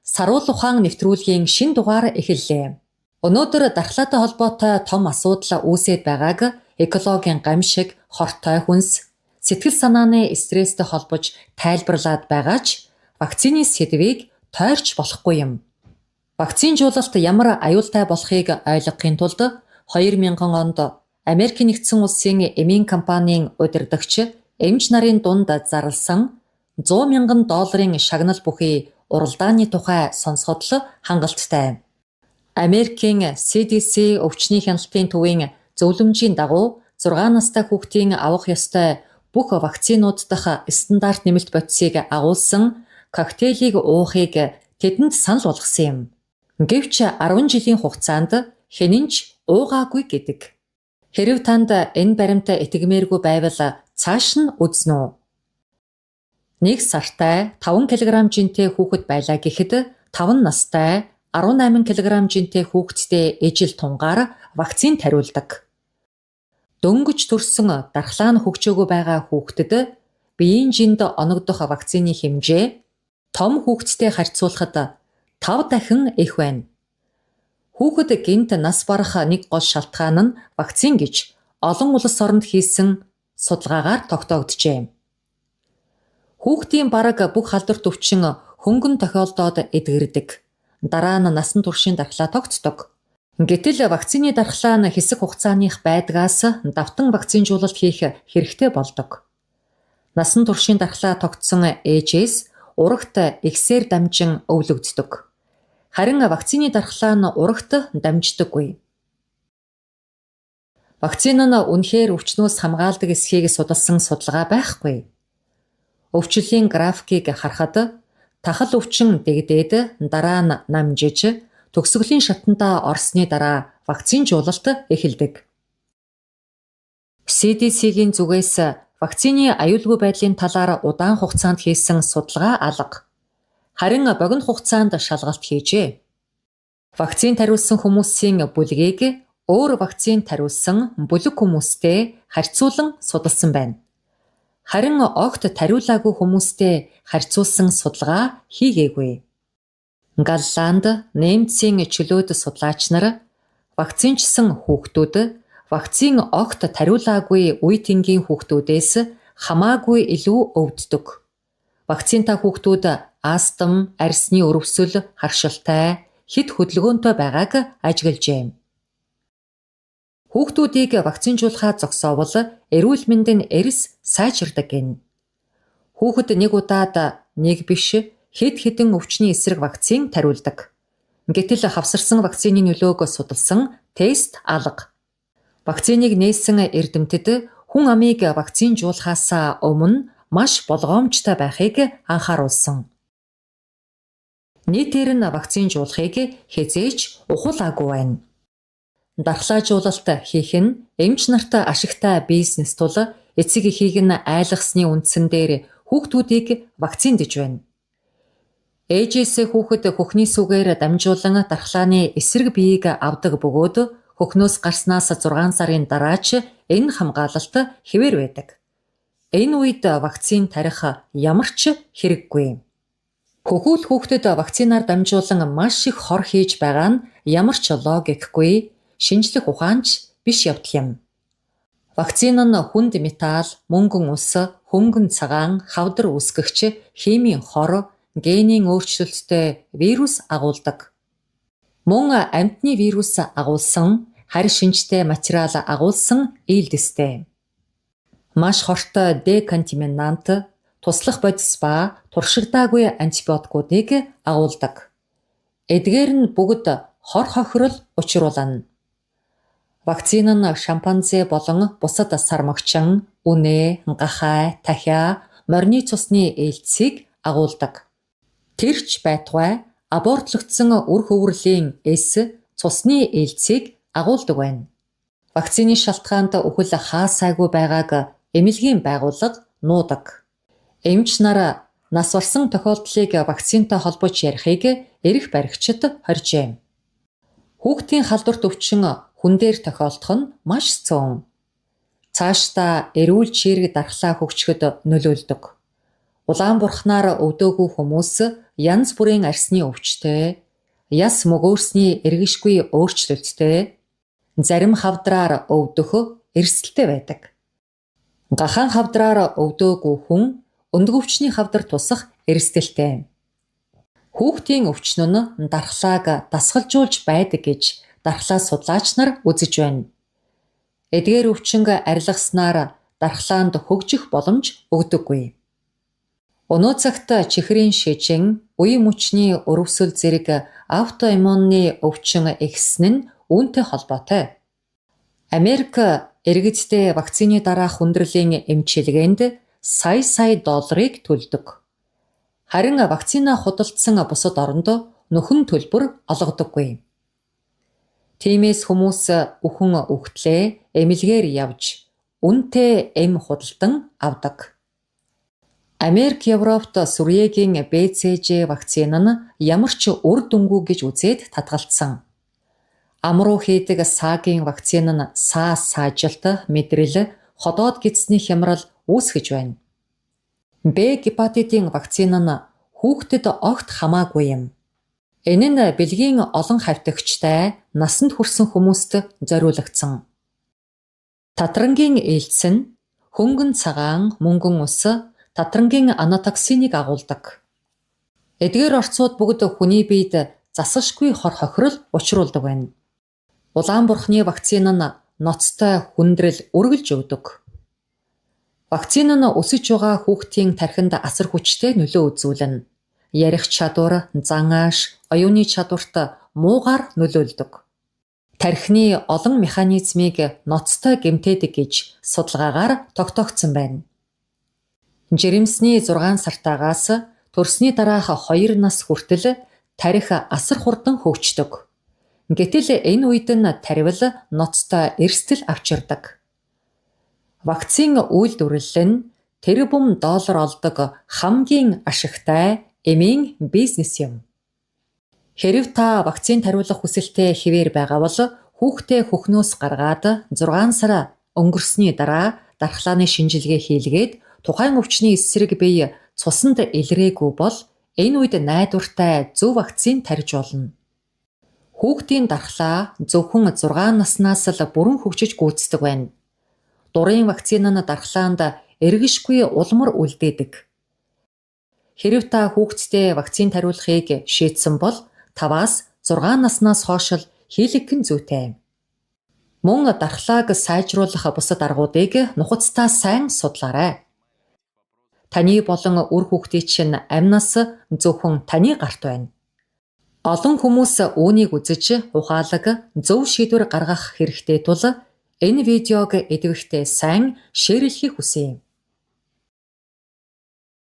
Саруул ухаан нэвтрүүлгийн шинэ дугаар эхэллээ. Өнөөдөр дархлаатай холбоотой том асуудал үүсээд байгааг экологийн гамшиг, хортой хүнс, сэтгэл санааны стресстэй холбож тайлбарлаад байгаа ч вакцины сэдвийг тойрч болохгүй юм. Вакцинжуулалт ямар аюултай болохыг ойлгохын тулд 2000 онд Америкийн нэгдсэн улсын эмийн компанийн удирдагч эмч нарын дунд зарласан 100 мянган долларын шагнал бүхий уралдааны тухай сонсоход л хангалттай. Америкийн CDC өвчний хяналтын төвийн зөвлөмжийн дагуу 6 настай хүүхдийн авах ёстой бүх вакцинууд дахь стандарт нэмэлт бодисыг агуулсан коктейлийг уухыг тэдэнд санал болгосон юм. Гэвч 10 жилийн хугацаанд хэн нь ч уугаагүй гэдэг. Хэрэв танд энэ баримт итгэмээргүй байвал цааш нь үзнэ үү? 1 сартай 5 кг жинтэй хүүхэд байлаа гэхэд 5 настай 18 кг жинтэй хүүхэдтэй ижил тунгаар вакцин тариулдаг. Дөнгөж төрсөн дархлаа нь хөгжөөгүй байгаа хүүхдэд биеийн жинд оногдох вакцины хэмжээ том хүүхэдтэй харьцуулахад 5 дахин их байна. Хүүхэд гэнэт нас барах нэг гол шалтгаан нь вакцин гэж олон улс оронд хийсэн судалгаагаар тогтоогджээ. Хүүхдийн бараг бүх халдварт өвчин хөнгөн тохиолдоод эдгэрдэг. Дараа нь насан туршийн дархлаа тогтдог. Гэтэл вакцины дархлаа нь хэсэг хугацааных байдгаас давтан вакцинжуулалт хийх хэрэгтэй болдог. Насан туршийн дархлаа тогтсон ээжээс урагт ихсээр дамжин өвлөгддөг. Харин вакцины дархлаа нь урагт дамждаггүй. Вакцин нь үнэхээр өвчнөөс хамгаалдаг эсхийг судалсан судалгаа байхгүй. Өвчлөлийн графикийг харахад тахал өвчин дэгдээд дараа нь намжиж төгсгөлийн шатандаа орсны дараа вакцинжуулалт эхэлдэг. CDC-ийн зүгээс вакцины аюулгүй байдлын талаар удаан хугацаанд хийсэн судалгаа алга. Харин богино хугацаанд шалгалт хийжээ. Вакцин тариулсан хүмүүсийн бүлгийг өөр вакцин тариулсан бүлэг хүмүүстэй харьцуулан судалсан байна. Харин огт тариулаагүй хүмүүстэй харьцуулсан судалгаа хийгээгүй. Голланд, Немцийн чөлөөт судлаач нар вакцинчсан хүүхдүүд вакцин огт тариулаагүй үе тэнгийн хүүхдүүдээс хамаагүй илүү өвддөг. Вакцинтай хүүхдүүд астм, арьсны өрөвсөл, харшилтай, хэт хөдөлгөөнтэй байгааг ажиглажээ. Хүүхдүүдийг вакцинжуулахаа зогсоовол эрүүл мэнд нь эрс сайжирдаг гэнэ. Хүүхэд нэг удаад нэг биш хэд хэдэн өвчний эсрэг вакцин тариулдаг. Гэтэл хавсарсан вакцины нөлөөг судалсан тест алга. Вакциныг нээсэн эрдэмтэд хүн амыг вакцинжуулахаас өмнө маш болгоомжтой байхыг анхааруулсан. Нийтээр нь вакцинжуулахыг хэзээ ч ухуулаагүй байна. Дархлаажуулалт хийх нь эмч нарт ашигтай бизнес тул эцэг эхийг нь айлгасны үндсэн дээр хүүхдүүдийг вакциндэж байна. Ээжээс хүүхэд хөхний сүгээр дамжуулан дархлааны эсрэг биеийг авдаг бөгөөд хөхнөөс гарснаас 6 сарын дараа ч энэ хамгаалалт хэвээр байдаг. Энэ үед вакцин тарих ямар ч хэрэггүй. Хөхүүл хүүхдэд вакцинаар дамжуулан маш их хор хийж байгаа нь ямар ч логикгүй, шинжлэх ухаанч биш явдал юм. Вакцин нь хүнд металл, мөнгөн ус, хөнгөн цагаан, хавдар үүсгэгч, химийн хор, генийн өөрчлөлттэй вирус агуулдаг. Мөн амьтны вирус агуулсан, харь шинжтэй материал агуулсан үйлдэстэй. Маш хортой деконтаминант, туслах бодис ба туршигдаагүй антибиотикуудыг агуулдаг. Эдгээр нь бүгд хор хохирол учруулна. Вакцин нь шимпанзе болон бусад сармагчин, үнээ, гахай, тахиа, морины цусны ээлцийг агуулдаг. Тэр ч байтугай абортлогдсон үр хөврөлийн эс, цусны ээлцийг агуулдаг байна. Вакцины шалтгаанд үхэл хаа сайгүй байгааг эмнэлгийн байгууллага нуудаг. Эмч нар нас барсан тохиолдлыг вакцинтай холбож ярихыг эрх баригчид хорьжээ. Хүүхдийн халдварт өвчин хүн дээр тохиолдох нь маш цөөн. Цаашдаа эрүүл чийрэг дархлаа хөгжихэд нөлөөлдөг. Улаан бурхнаар өвдөөгүй хүмүүс янз бүрийн арьсны өвчтэй, яс мөгөөрсний эргэшгүй өөрчлөлттэй, зарим хавдраар өвдөх эрсдэлтэй байдаг. Гахаан хавдраар өвдөөгүй хүн өндөгөвчний хавдар тусах эрсдэлтэй. Хүүхдийн өвчин нь дархлааг дасгалжуулж байдаг гэж дархлаа судлаач нар үзэж байна. Эдгээр өвчин арилгаснаар дархлаанд хөгжих боломж өгдөггүй. Өнөө цагт чихрийн шижин, үе мөчний өрөвсөл зэрэг аутоиммунны өвчин ихсэн нь үүнтэй холбоотой. Америк иргэддээ вакцины дараах хүндрэлийн эмчилгээнд сая сая долларыг төлдөг. Харин вакцина худалдсан бусад оронд нөхөн төлбөр олгодоггүй. Тиймээс хүмүүс үхэн үхтлээ эмнэлгээр явж үнэтэй эм худалдан авдаг. Америк, Европт сүрьеэгийн БЦЖ вакцин нь ямар ч үр дүнгүй гэж үзээд татгалцсан. Ам руу хийдэг САГ-ийн вакцин нь саа саажилт, мэдрэл, ходоод гэдэсний хямрал үүсгэж байна. Б гепатитын вакцин нь хүүхдэд огт хамаагүй юм. Энэ нь бэлгийн олон хавьтагчтай насанд хүрсэн хүмүүст зориулагдсан. Татрангийн элс нь хөнгөн цагаан мөнгөн ус татрангийн анатоксиныг агуулдаг. Эдгээр орцууд бүгд хүний биед засалшгүй хор хохирол учруулдаг байна. Улаан бурхны вакцин нь ноцтой хүндрэл үргэлж өгдөг. Вакцин нь өсөж байгаа хүүхдийн тархинд асар хүчтэй нөлөө үзүүлнэ. Ярих чадвар, зан ааш, оюуны чадварт муугаар нөлөөлдөг. Тархины олон механизмыг ноцтой гэмтээдэг гэж судалгаагаар тогтоогдсон байна. Жирэмсний 6 сартаагаас төрсний дараах 2 нас хүртэл тархи асар хурдан хөгждөг. Гэтэл энэ үед нь таривал ноцтой эрсдэл авчирдаг. Вакцин үйлдвэрлэл нь тэрбум доллар олдог хамгийн ашигтай эмийн бизнес юм. Хэрэв та вакцин тариулах хүсэлтэй хэвээр байгаа бол хүүхдээ хөхнөөс гаргаад 6 сар өнгөрсний дараа дархлааны шинжилгээ хийлгээд тухайн өвчний эсрэг бие цуснд илрээгүй бол энэ үед найдвартай зөв вакцин тарьж болно. Хүүхдийн дархлаа зөвхөн 6 наснаас л бүрэн хөгжиж гүйцэтгэх байна. Дурын вакцин нь дархлаанд эргэшгүй улмар үлдээдэг. Хэрэв та хүүхдтэй вакцин тариулахыг шийдсэн бол 5-аас 6 наснаас хойш л хийлгэх нь зүйтэй. Мөн дархлааг сайжруулах бусад аргуудыг нухацтай сайн судлаарай. Таны болон үр хүүхдийн чинь амь нас зөвхөн таны гарт байна. Олон хүмүүс үүнийг үзэж ухаалаг зөв шийдвэр гаргах хэрэгтэй тул энэ видеог идэвхтэй сайн share лэхийг хүсье.